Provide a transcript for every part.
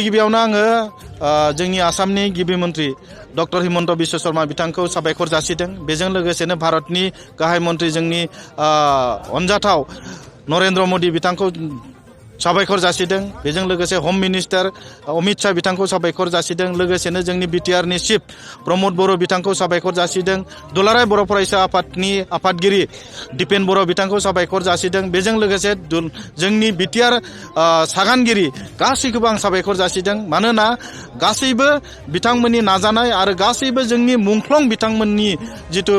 गिबियावनो आङो जोंनि आसामनि गिबि मन्त्रि डक्टर हिमन्त बिश्व शर्मा बिथांखौ साबायखर जासिदों। बेजों लोगोसेनो भारतनि गाहाय मन्त्रि जोंनि अनजाथाव नरेन्द्र मदि बिथांखौ साबायखर जासिदों। बेजों लोगोसे हम मिनिस्टार अमित शाह बिथांखौ साबायखर जासिदों। लोगोसेनो जोंनि बिटिआरनि चिफ प्रमद बर' बिथांखौ साबायखर जासिदों। दुलाराय बर' फरायसा आफादनि आफादगिरि दिपेन बर' बिथांखौ साबायखर जासिदों। बेजों लोगोसे जोंनि बिटिआर सागानगिरि गासैखौबो आं साबायखर जासिदों। मानोना गासैबो बिथांमोननि नाजानाय आरो गासैबो जोंनि मुंख्लं बिथांमोननि जिथु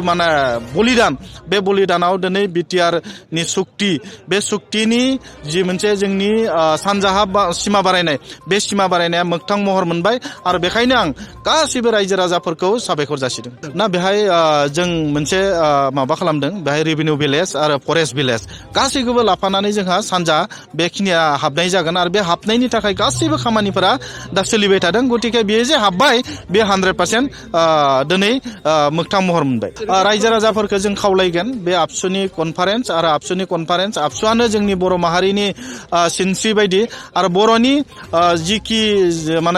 बलिदान, बे बलिदानाव दिनै बिटिआरनि सुक्ति, बे सुक्तिनि जि मोनसे जोंनि सानजाहा सिमा बारायनाय, बे सिमा बारायनाया मोगथां महर मोनबाय आरो बेखायनो आं गासैबो रायजो राजाफोरखौ साबायखर जासिदों। ना बेहाय जों मोनसे माबा खालामदों, बेहाय रेभिनिउ भिलेज आरो फरेस्ट भिलेज गासैखौबो लाफानानै जोंहा सानजा बेखिनिया हाबनाय जागोन आरो बे हाबनायनि थाखाय गासैबो खामानिफोरा दा सोलिबाय थादों। गतिके बेयो जे हाबबाय, बे 100% दिनै मोगथां महर मोनबाय। रायजो राजाफोरखौ जों खावलायगोन, बे आबसुनि कनफारेन्स आरो आबसुआनो जोंनि बर' माहारिनि सिनस्रि बायदि आरो बर'नि जिखि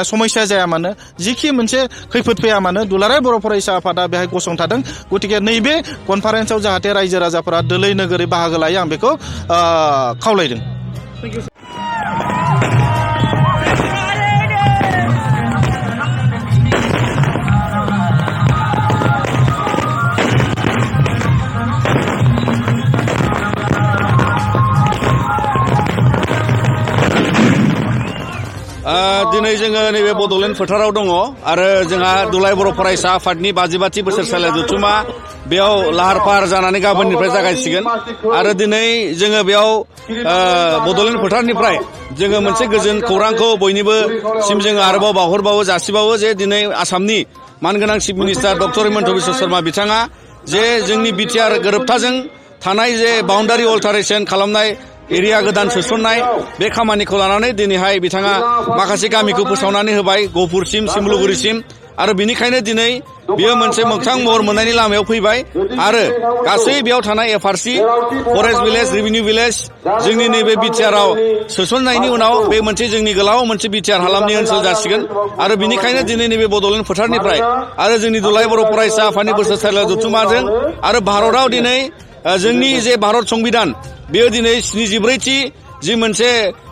समस्या जाया मानो, जिखि मोनसे खैफोद फैया मानो, दुलाराय बर' फरायसा आफादा बेहाय गसंथादों। गतिके नैबे कनफारेन्सआव जाहाथे रायजो राजाफोरा दोलै नोगोरै बाहागो लायो, आं बेखौ खावलायदों। दिनै जोङो नैबे बड'लेण्ड फोथाराव दङ आरो जोंहा दुलाराय बर' फरायसा आफादनि 52 बोसोरसालिया जथुमा बेयाव लाहार फाहार जानानै गाबोननिफ्राय जागायसिगोन आरो दिनै जोङो बेयाव बड'लेण्ड फोथारनिफ्राय जोङो मोनसे गोजोन खौरांखौ बयनिबो सिम जोङो आरोबाव बावहरबावो, जासिबावो जे दिनै आसामनि मानगोनां chief minister doctor Himanta Biswa Sharma बिथाङा जे जोंनि बिटिआर गोरोबथाजों थानाय जे बाउन्डारि अल्टारेशन खालामनाय, एरिया गोदान सोसननाय, बे खामानिखौ लानानै दिनैहाय बिथाङा माखासे गामिखौ फोसावनानै होबाय, गहपुरसिम, सिमलुगुरिसिम, आरो बिनिखायनो दिनै बेयो मोनसे मोगथां महर मोननायनि लामायाव फैबाय आरो गासै बेयाव थानाय एफआरसि, फरेस्ट भिलेज, रेभिनिउ भिलेज जोंनि नैबे बिटिआरआव सोसननायनि उनाव बे मोनसे जोंनि गोलाव मोनसे बिटिआर हालामनि ओनसोल जासिगोन आरो बिनिखायनो दिनै नैबे बड'लेण्ड फोथारनिफ्राय आरो जोंनि दुलाराय बर' फरायसा आफादनि बोसोरसालिया जथुमाजों आरो भारतआव दिनै जोंनि जे भारत संबिधान, बेयो दिनै 74थि जि मोनसे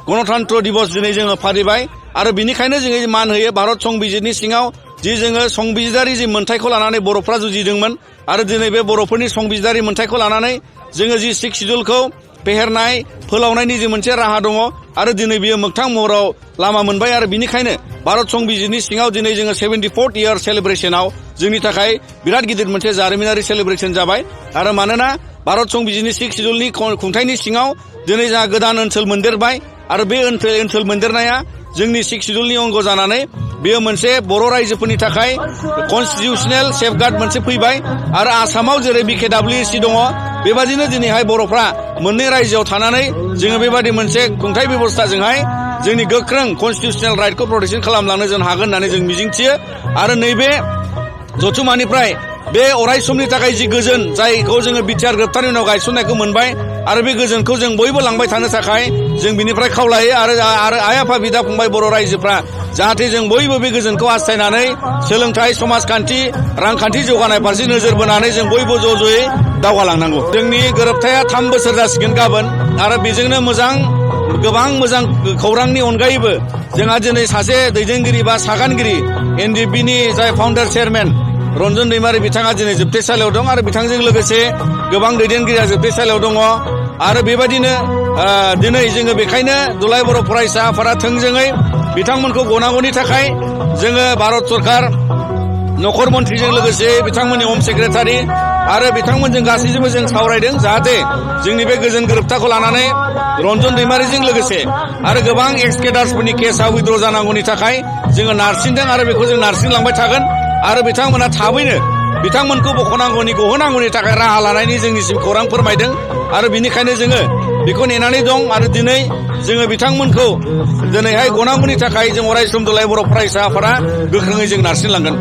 गणतन्त्र दिबस दिनै जोङो फालिबाय आरो बिनिखायनो जोङो मान होयो भारत संबिजितनि सिङाव जि जोङो संबिजितारि जि मोन्थायखौ लानानै बर'फ्रा जुजिदोंमोन आरो दिनै बे बर'फोरनि संबिजितारि मोन्थायखौ लानानै जोङो जि 6 सिडुलखौ फेहेरनाय, फोलावनायनि जि मोनसे राहा दङ आरो दिनै बियो मोगथां महराव लामा मोनबाय आरो बिनिखायनो भारत संबिजितनि सिङाव दिनै जोङो 74th इयार सेलिब्रेसनाव जोंनि थाखाय बिराद गिदिर मोनसे जारिमिनारि सेलिब्रेसन जाबाय आरो मानोना भारत संबिजितनि 6 सिडुलनि खुंथायनि सिङाव दिनै जोंहा गोदान ओनसोल मोनदेरबाय आरो बे ओनसोल मोनदेरनाया जोंनि 6 सिडुलनि अंग जानानै बेयो मोनसे बर' रायजोफोरनि थाखाय कनस्टिटिउसनेल सेफगार्ड मोनसे फैबाय आरो आसामाव जेरै बिकेडब्लिउसि दङ, बेबादिनो दिनैहाय बर'फ्रा मोननै रायजोआव थानानै जोङो बेबादि मोनसे खुंथाय बेबस्थाजोंहाय जोंनि गोख्रों कनस्टिटिउसनेल राइटखौ प्रटेक्सन खालामलांनो जों हागोन होननानै जों मिजिंथियो आरो नैबे जथुमानिफ्राय बे अराय समनि थाखाय जि गोजोन, जायखौ जोङो बिटिआर गोरोबथानि उनाव गायसननायखौ मोनबाय आरो बे गोजोनखौ जों बयबो लांबाय थानो थाखाय जों बिनिफ्राय खावलायो आरो आइ आफा, बिदा फंबाय बर' रायजोफ्रा जाहाथे जों बयबो बे गोजोनखौ हास्थायनानै सोलोंथाइ, समाजखान्थि, रांखान्थि जौगानाय फारसे नोजोर बोनानै जों बयबो ज' ज'यै दावगालांनांगौ। जोंनि गोरोबथाया 3 बोसोर जासिगोन गाबोन आरो बेजोंनो गोबां मोजां खौरांनि अनगायैबो जोंहा दिनै सासे दैदेनगिरि बा सागानगिरि एनडिएफबिनि जाय फाउन्डार चेयारमेन रन्जन दैमारि बिथाङा दिनै जोबथेसालियाव दं आरो बिथांजों लोगोसे गोबां दैदेनगिरिया जोबथेसालियाव दङ आरो बेबायदिनो दिनै जोङो बेखायनो दुलाराय बर' फरायसा आफादा थोंजोङै बिथांमोनखौ गनांगौनि थाखाय जोङो भारत सरकार नखर मन्थ्रिजों लोगोसे बिथांमोननि हम सेक्रेटारि आरो बिथांमोनजों गासैजोंबो जों सावरायदों जाहाथे जोंनि बे गोजोन गोरोबथाखौ लानानै रन्जन दैमारिजों लोगोसे आरो गोबां एक्स केडार्सफोरनि केसआ उइद्र जानांगौनि थाखाय जोङो नारसिनदों आरो बेखौ जों नारसिनलांबाय थागोन आरो बिथांमोना थाबैनो बिथांमोनखौ बख'नांगौनि गहोनांगौनि थाखाय राहा लानायनि जोंनिसिम खौरां फोरमायदों आरो बिनिखायनो जोङो बेखौ नेनानै दं आरो दिनै जोङो बिथांमोनखौ दिनैहाय गनांगौनि थाखाय जों अराय सम दुलाराय बर' फरायसा आफादा गोख्रोङै जों नारसिनलांगोन।